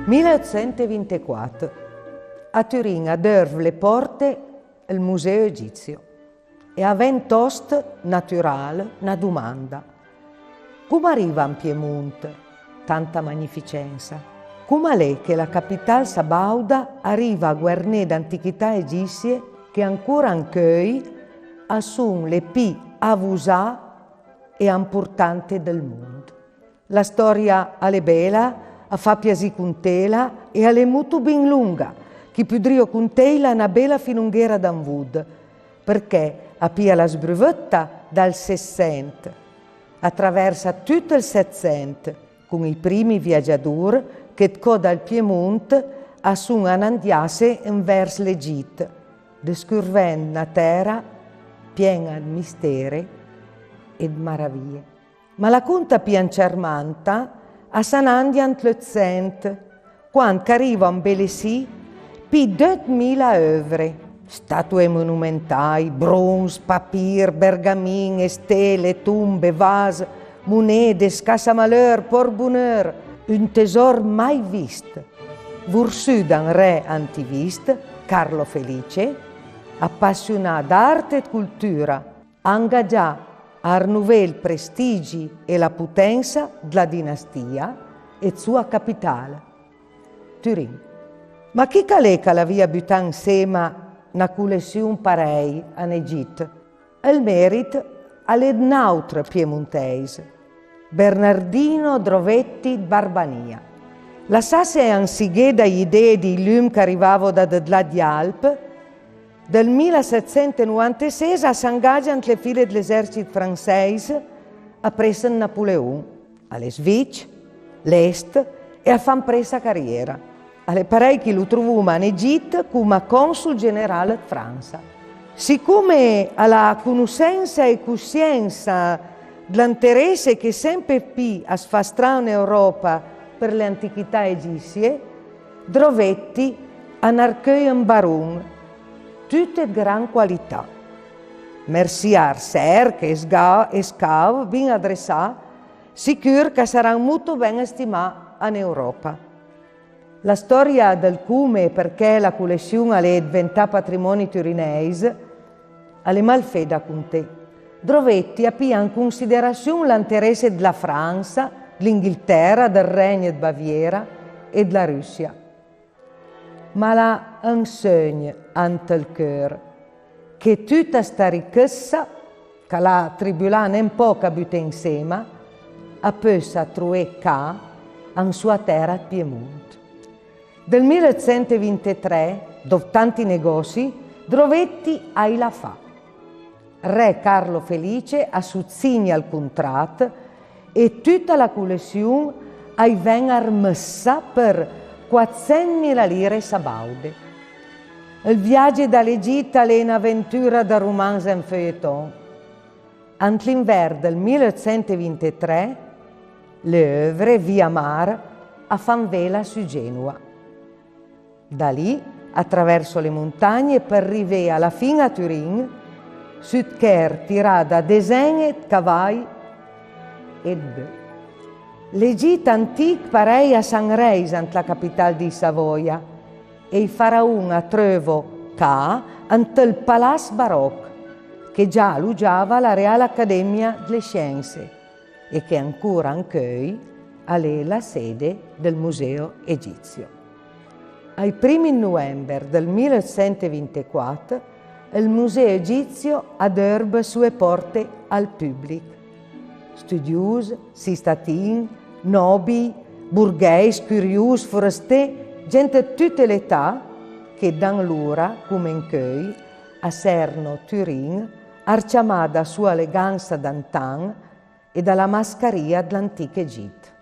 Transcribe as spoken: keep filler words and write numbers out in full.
Mila eutsent e vintequat. A Turin a deurv le pòrte ël Museo Egizio e a ven tòst natural na domanda. Come a riva an Piemont tanta magnificensa? Come a l'é che la capital sabàuda a riva a goerné d'antichità egissie che ancora ancheuj a son le pì avosà e amportante dël mond? La stòria a l'é bela, a fa piasì contela e a l'é motobin longa, ch'i podrìo conteila na bela filonghera d'an vòd, përchè a pija la sbruvëtta dal Sessent, a travèrsa tut ël Setsent, con ij primi viagiador che d'cò dal Piemont a son anandiasse envèrs l'Egit, dëscurvend na tèra pien-a ëd mistère e ëd maravije. Ma la conta pì anciarmanta a s'anandia ant l'Eutsent, quand ch'a rivo a ambelessì pì d'eutmila euvre, statoe monomentaj, bronz, papir, bergamin, stele, tombe, vas, monede, scassamaleur, pòrtboneur, un tesòr mai vist, vorsù da un re antivist, Carlo Felice, apassionà d'art e d'coltura, angagià a arnové ël prestigi e la potensa dla dinastìa e d'soa capital, Turin. Ma chi ch'a l'é ch'a l'avìa butà ansema na colession parèj an Egit? Ël merit a l'é d'n'àutr piemontèis, Bernardino Drovetti d'Barbanìa. Lassasse ansighé da j'idee dij lum ch'a rivavo da dëdlà dj'Alp, dël mila setsent e novanteses a s'angagia ant le file dl'esèrcit fransèis apress ëd Napoleon. A l'é svich, lest e a fa ampressa cariera. A l'é parèj ch'i lo trovoma an Egit coma consol general ëd Fransa. Sicome a l'ha conossensa e cossiensa dl'anteresse che sempe pì as fa stra an Euròpa për le antichità egissie, Drovetti a n'archeuj un baron, tute ëd gran qualità. Mersì a Arserch e Sga-, e Scav, bin adressà, sicur ch'a saran motobin stimà an Euròpa. La stòria dël come e përchè la colession a l'é dventà patrimòni turinèis a l'é malfeda a conté. Drovetti a pija an considerassion l'anteresse dla Fransa, dl'Inghiltèra, dël Regn ëd Baviera e dla Russia. Ma a l'ha un seugn ant ël cheur, che tuta sta richëssa ch'a l'ha tribulà nen pòch a buté ansema, a peussa trové ca an soa tèra ëd Piemont. Dël mila eutsent e vintetré, dòp tanti negòssi, Drovetti a-j la fa. Re Carlo Felice a sotsigna ël contrat e tuta la colession a-j ven armëssa për quatsenmila lire sabàude. Ël viagi da l'Egit a l'é n'aventura da romanz e un feuilleton. Ant l'invern dël mila eutsent e vintetré, le euvre via mar a fan vela su Genoa. Da lì a travèrso le montagne për rivé a la fin a Turin, sut chèr tirà da desen-e ëd cavaj e ëd beu. L'Egit antich parèj a s'anrèisa ant la capital dij Savòja e ij faraon a treuvo ca ant ël Palass Baròch, che già alogiava la Real Academia dle Siense e che ancora ancheuj a l'é la sede dël Museo Egizio. Ai primi ëd november dël mila eutsent e vintequat, ël Museo Egizio a deurb soe pòrte al pùblich. Studios, cistatin, nòbij, borghèis, curios, foresté, gent ëd tute le età, che d'anlora, come ancheuj, a serno Turin, arciamà da soa elegansa d'antan e da la mascarìa dl'antich Egit.